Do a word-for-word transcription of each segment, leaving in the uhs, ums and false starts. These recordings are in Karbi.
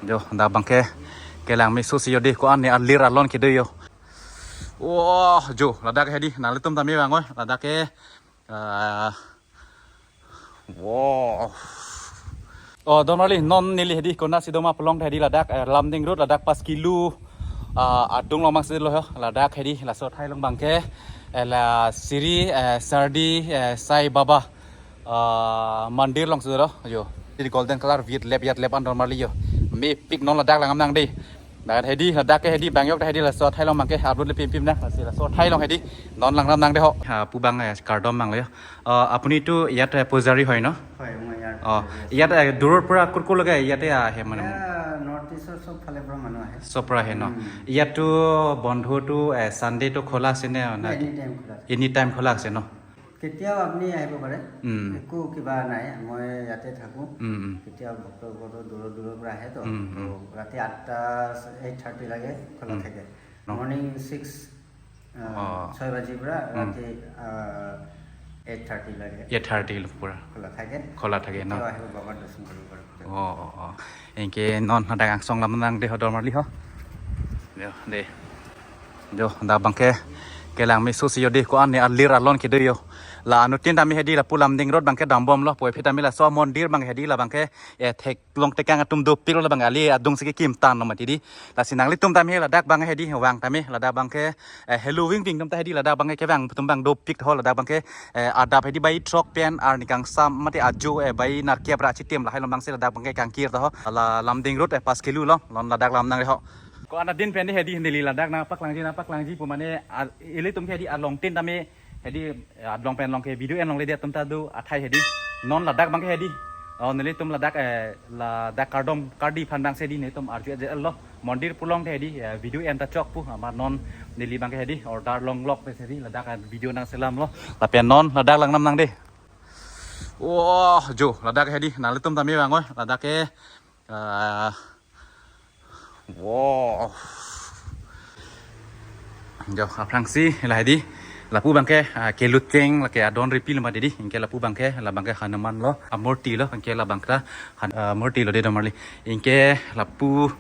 Jo, dak abangke kelang meso si jo dei, ko-an ne alir alon kedo jo. Wah, jo, ladak hedi, nanglitum tame vang oi, ladak ke, ah, wow. Oh, don marli, non neli hedi konatsi doma pu long hedi ladak, eh, Lumding Road, ladak pas kilo, ah, adung along abangsi lo ho, ladak hedi, laso athai along abangke, eh, la Sri, eh, Shirdi, eh, Sai Baba, ah, Mandir alongsi lo, jo. Hedi golden color, vit lep, yat lep an don marli jo. Mepik, non ladak lang nang dei. Dak hedi, dak ke hedi, bang yok dak hedi, laso athai along abangke upload le pim pim nang, lasi laso athai along hedi, non langram nang dei ho. Ha, pu abang, eh, kardom abang lo jo. Ah, apuni tu iyat, eh, pujari hoy no? Hoy, moi iyat pujari. ইয়াত, এ, দূৰৰ পৰা ক'ৰ ক'লৈকে ইয়াতে আহে মানে? এয়া নৰ্থ ইষ্টৰ চব ফালে পৰা মানুহ আহে। চব পৰা আহে ন? উম। ইয়াততো বন্ধটো, এ, ছানডেটো খোলা আছে নে না? এনি টাইম খোলা থাকে। এনি টাইম খোলা আছে ন? কেতিয়াও আপুনি আহিব পাৰে। উম। একো কিবা নাই, মই ইয়াতে থাকোঁ। উম, উম। কেতিয়াও ভক্তসকলো দূৰৰ দূৰৰ পৰা আহে তো। উম, উম। তো ৰাতি আঠটা, এইট থাৰ্টি লাগে খোলা উম। থাকে। ন? মৰ্ণিং ছিক্স, আহ, অ। ছয় বাজিৰ পৰা উম। ৰাতি, আহ, এইট থাৰ্টি লাগে। এইট থাৰ্টি পৰা। খোলা থাকে। খোলা থাকে ন? কেতিয়াও আহিব, বাবাৰ দৰ্শন কৰিব পাৰে। অ, অ, অ। Anke non ladak angsong lam nang dei ho, don marli ho. Jo, dei. Jo, dak abangke kelang meso si jo dei, ko-an ne alir alon kedo jo. La anuttin tame hedi lapu Lumding Road abangke dambom lo, puvoiphit tame laso amondir abang hedi la abangke, eh, theklong tekang atum dopik lo, la abang ali adung si kekim tan lo mati dei. Lasi nanglitum tame ladak abang hedi vang tame, ladak abangke, eh, Halloween ping atum ta hedi ladak abangke kevang atum abang dopik ho, ladak abangke, eh, adap hedi bai throk pen arni kangsam mate ajo, eh, bai nerkep ra chitim lahai along abangsi ladak abangke kangkir ta ho. La Lumding Road, eh, pas kilo along, non ladak lam nang dei ho. Ko-an adin pen dei hedi neli ladak nangpaklangji, nangpaklangji pu mane, a, ilitum ke hedi alongtin tame hedi, eh, adlong pen along ke video en longle dei atum ta do athai hedi. Non ladak abangke hedi. Oh, nelitum ladak, eh, ladak kardom kardi aphan abangsi hedi nelitum arju-et lo. Mondir pu long hedi, eh, video en ta chok pu, amat non neli abangke hedi order longlok te hedi, ladak, eh, video nangselam lo. Lapen non ladak langnam nang dei. Wah, jo, ladak hedi, nanglitum tame vang oi, ladak ke, ah, wow. Jo, aphrangsi la hedi, lapu abangke, ah, kelut keng, lake adon ripi lo mati dei, anke lapu abangke, la abangke Hanuman lo, amurti lo, anke la abangke Han-, ah, murti lo dei don marli. Anke lapu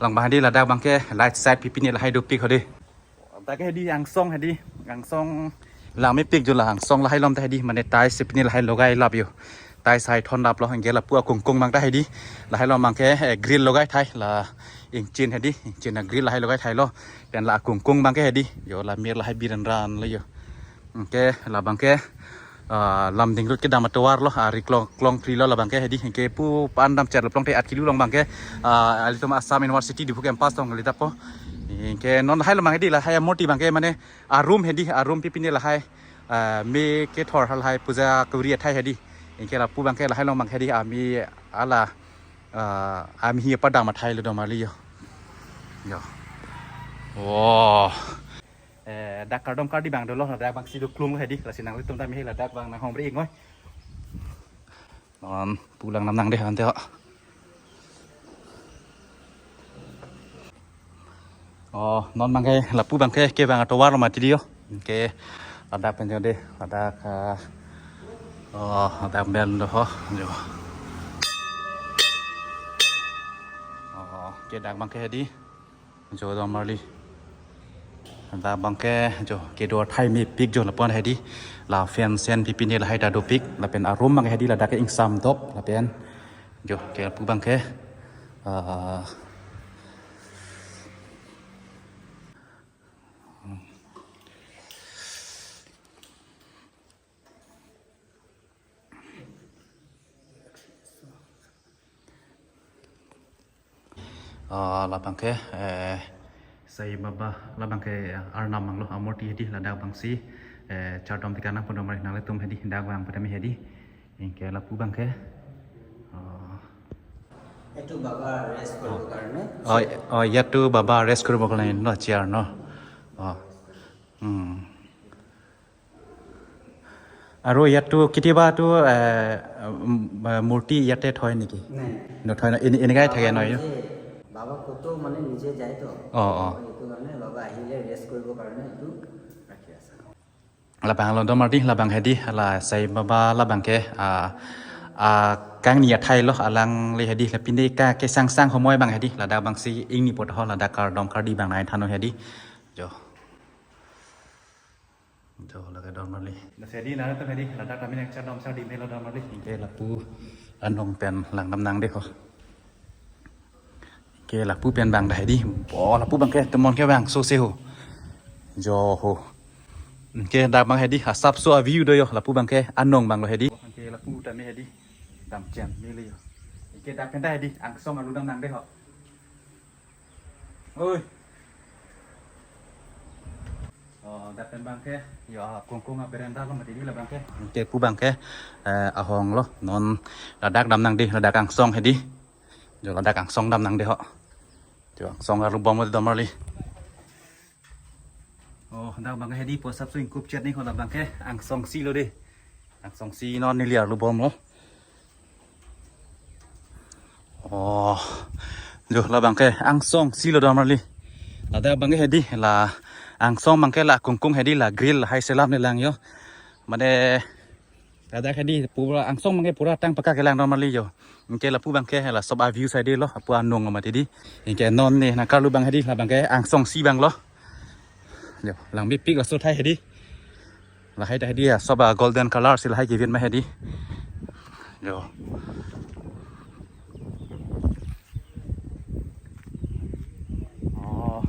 lang abang hedi, ladak abangke light side pipine lahai dopik ho dei. Dak hedi angsong hedi, angsong lang mepik jo, la angsong lahai along ta hedi, mane tiles pipine lahai logai lap jo. Tiles hai thon lap lo, anke lapu akungkung abang ta hedi, lahai along abangke, eh, grill logai thai, la ingchin hedi, ingchin a grill lahai logai thai lo. Pen la akungkung abangke hedi, jo, la mir lahai biran ran lo jo. Anke la abangke, ah, Lumding Road kedam atovar lo, ah, ri klong, klong phli lo la abangke hedi, anke pu pan dam chet lo plong te at kilo along abangke, ah, ilitum Assam University Diphu campus along kali ta po. Anke non lahai along abang hedi, lahai amurti abangke mane arum hedi, arum pipine lahai, ah, me kethor halahai puja kuri athai hedi. Anke lapu abangke lahai along abang hedi, ami ala, ah, ami hi padam athai lo don marli jo. Jo. Wow. Eh, dak kardom kardi abang dolo, dak abangsi do klung hedi, lasi nanglitum tame ladak abang nanghong bri ingoi. Non pu langnam nang dei ante ho. Oh, non abangke, lapu abangke kevang atovar lo mati dei jo. Anke ladak pen jo dei, ladak, ah, oh, ladak pen do ho, jo. Oh, ke dak abangke hedi. Jo don marli. Dak abangke jo kedo athai mepik jo lapu-an hedi. La fan sen pipine lahai ta dopik. Lapen arum abang hedi ladak ke ingsam dop. Lapen jo ke lapu abangke. Ah. Ah, la abangke, eh, Sai Baba, la abangke, eh, arnam abang lo, amurti hedi, ladak abangsi, eh, chardom tekang nangpo don marli, nanglitum hedi, dak vang pu tame hedi, anke lapu abangke, ah. এইটো বাবা ৰেষ্ট কৰিবৰ কাৰণে। Oh, oh, ইয়াততো বাবা ৰেষ্ট কৰিবৰ কাৰণে ন, চেয়াৰ ন? Oh. Hmm. আৰু ইয়াততো কেতিয়াবা তো, এ, উম, এ, মূৰ্তি ইয়াতে থয় নেকি? নাই। নথয় ন? এনে-, এনেকাই থাকে ন? বাবা নিজে, বাবা ক'তো মানে নিজে যায় তো। অ, অ। এইটো কাৰণে বাবা আহিলে ৰেষ্ট কৰিবৰ কাৰণে এইটো ৰাখি আছে। Labang lo don marli, labang hedi, la Sai Baba labang ke, a, a, kangni athai lo, alangli hedi, la pine ka kesangsang homoi abang hedi, ladak abangsi ingni apot ho, ladak kardom kardi abang nangthannon hedi. Jo. Jo, lake dormarli. Lasi hedi nangtum hedi, ladak kami nangchardom chardim helo dormarli. Anke lapu anong pen langdam nangde ho. Anke lapu pen abang dak hedi. Oh, lapu abangke tomon kevang sose ho. Jo ho. Anke dak abang hedi, asapso a-view do jo, lapu abangke anong abang lo hedi. Anke lapu tame hedi. Damchen mele jo. Anke dak pen dak hedi, angsong aludam nangde ho. Oi. Oh, dak pen abangke, jo, akungkung a-veranda lo mati di la abangke. Anke lapu abangke, eh, ahong lo, non ladak dam nangde, ladak angsong hedi. Jo, ladak angsong dam nangde ho. Jo, angsong arlubom lo dormarli. Oh, dak abangke hedi, pu asapso ingkup chet ni ho, la abangke angsong isi lo de. Angsong isi non neli arlubom lo. Oh, jo, la abangke angsong isi lo dormarli. Ladak abangke hedi, la angsong abangke la kungkung hedi, la grill hai selam nelang jo. Mane ladak hedi pura angsong abangke pura tang paka kelang dormarli jo. Anke lapu abangke la sop a-view side lo, lapu anong lo mati di. Anke non ne nangkarlu abang hedi, la abangke angsong isi abang lo. Jo, langmepik laso athai hedi. Lahai ta hedi asop a-golden color si lahai kevin ma hedi. Jo. Oh.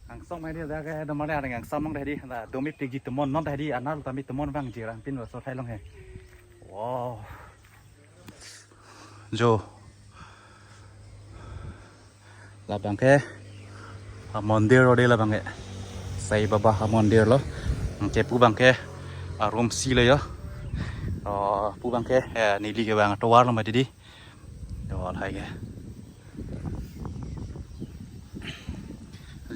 Angsong ma hedi, dak ke dormarli, angsong ma hedi, la domepikji tomon non ta hedi, anerlo tame tomon vangji rang pin laso athai along he. Wow. Jo. La abangke amondir lo de la abangke. Sai Baba amondir lo. Anke lapu abangke aroom isi lo jo. Oh, lapu abangke, eh, neli kevang atovar lo mati di. Jo, lahai ke.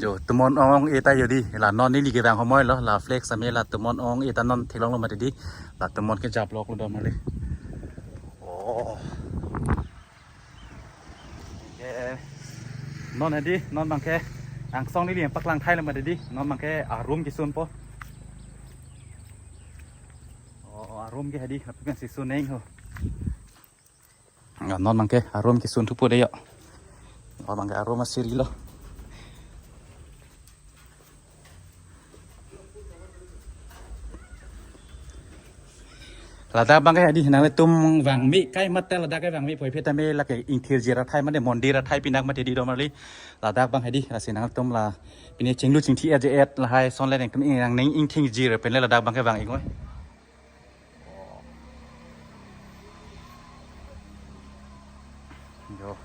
Jo, tomon ong-e ta jo di. La non neli kevang homoi lo, la flex ame la tomon ong-e ta non theklong lo mati di. La tomon kejap lok lo dormarli. Oh. Eh, non hedi, non abangke angsong neli paklang thai lo mati di. Non abangke aroom kesunpo. Oh, aroom ke hedi, lapu pen si sun neng ho. Ah, non abangke aroom kesun thupo de jo. Non abangke aroom aseri lo. Ladak abangke hedi, nangtum vangme kai mate, ladak ke vangme puvoiphit tame lake ingthirji athai mane mondir athai pinak mati di dormarli. Ladak abang hedi, lasi nangtum la pine chinglu chingthi aje et lahai ason le nangtum ing nang ning ingthirji pen le ladak abangke vang-ik oi. Jo.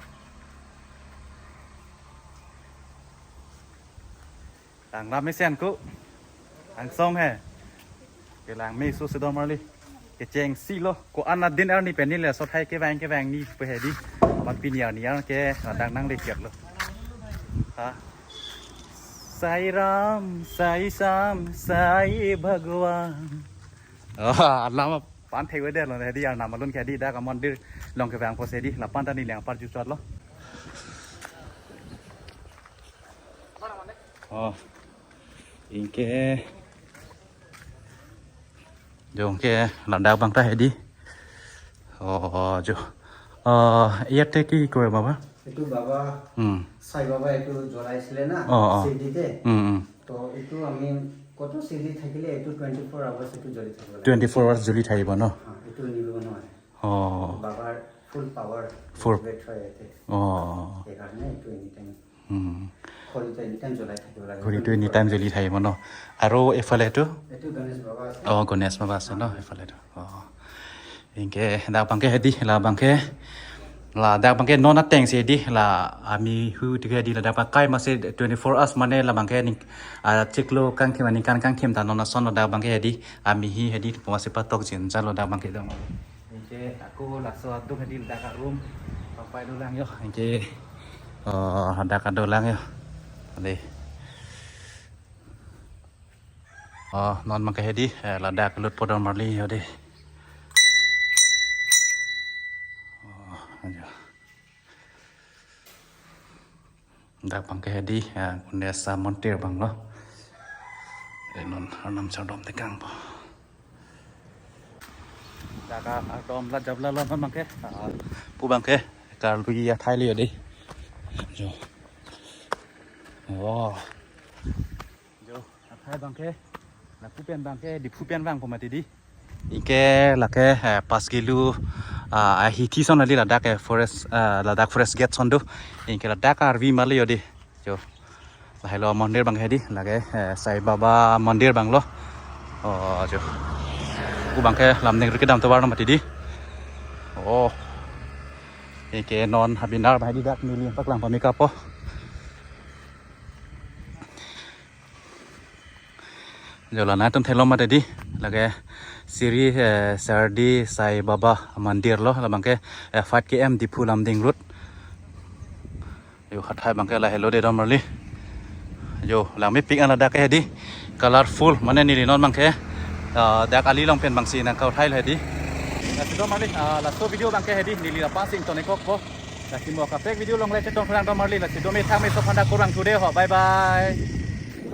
Tang lam mesen ko. Angsong he. Kelang me so si dormarli. Kechengsi lo. Ko-an adin arni pen neli laso athai kevang kevang ni pu hedi. Mat pini arni arni ke adang nang lekep lo. Ha. Sai Ram, Sai Shyam, Sai Bhagwan. Oh, alam pan thek weder lo hedi, arnam alun ke hedi, dak amondir along kevang apotsi hedi, lapu an ta neli nangparju chot lo. Oh. Anke. Jo, anke ladak abang ta hedi. Oh, jo. Oh, ইয়াতে কি কৰে বাবা? এইটো বাবা, হুম। সাই বাবা এইটো জ্বলাইছিলে না, অ, অ। শিৰডিতে। উম, উম। তো এইটো আমি কত শিৰডি থাকিলে এইটো টুৱেণ্টি ফ'ৰ আৱাৰ্ছ এইটো জ্বলি থাকিব লাগে। টুৱেণ্টি ফ'ৰ আৱাৰ্ছ জ্বলি থাকিব ন? হা, এইটো নিব নোৱাৰে। অ। বাবাৰ ফুল পাৱাৰ ফুল এক্টিভেট হয় ইয়াতে। অ। সেইকাৰণে এইটো এনি টাইম উম। ঘড়ীটো এনি টাইম জ্বলাই থাকিব লাগে। ঘড়ীটো এনি টাইম জ্বলি থাকিব ন? আৰু এইফালে এইটো? এইটো গণেশ বাবা আছে। অ, গণেশ বাবা আছে ন এইফালে এইটো? অ। Anke dak abangke hedi, la abangke, la dak abangke non atengsi hedi, la ami hu tiga hedi, ladak pakai masih twenty four hours mane la abangke ning, ah, chiklo kangthim aningkan kangthim ta non ason lo dak abangke hedi, ami hi hedi, poma si patok jinja lo dak abangke dong. Anke ako laso adung hedi ladak aroom papai dolang jo. Anke, oh, ladak adolang jo. Ade. Oh, non abangke hedi, eh, ladak lutpo dormarli jo de. Oh, aja. Dak abangke hedi, eh, Ganesh mondir abang lo. Eh, non arnam chardom tekangpo. Dak ardom la jabla lo non abangke. Ah, pu abangke karlu ya thai liyo dei. Jo. Oh. Jo, athai abangke. Lapu pen abangke, Diphu pen vangpo mati dei. Anke lake, eh, pas kilo, ah, ahithi ason kali ladak, eh, forest, ah, ladak forest gate ason do. Anke ladak arvi mali yo dei. Jo. Lahelo mondir abang hedi, lake, eh, Sai Baba mondir abang lo. Oh, jo. Pu abangke Lumding Road kedam tovar lo mati dei. Oh. Anke non habinar abang hedi dak neli paklang pamika po. Jo, la nangtum theklong mati dei, lake Sri, eh, Shirdi Sai Baba mondir lo, labangke, eh, five K M Diphu Lumding Road. Jo, athai abangke lahelo dei don marli. Jo, langmepik an ladak ke hedi, colorful, mane neli non abangke, ah, dak ali along pen abangsi nangkau thai lo hedi. Lasi don marli, ah, laso video abangke hedi, neli la pasi ington-ik kok po. Lasi mo kaprek video along le chetong pherang don marli, lasi dome thang me so aphan dak kurvangthu dei ho, bye bye.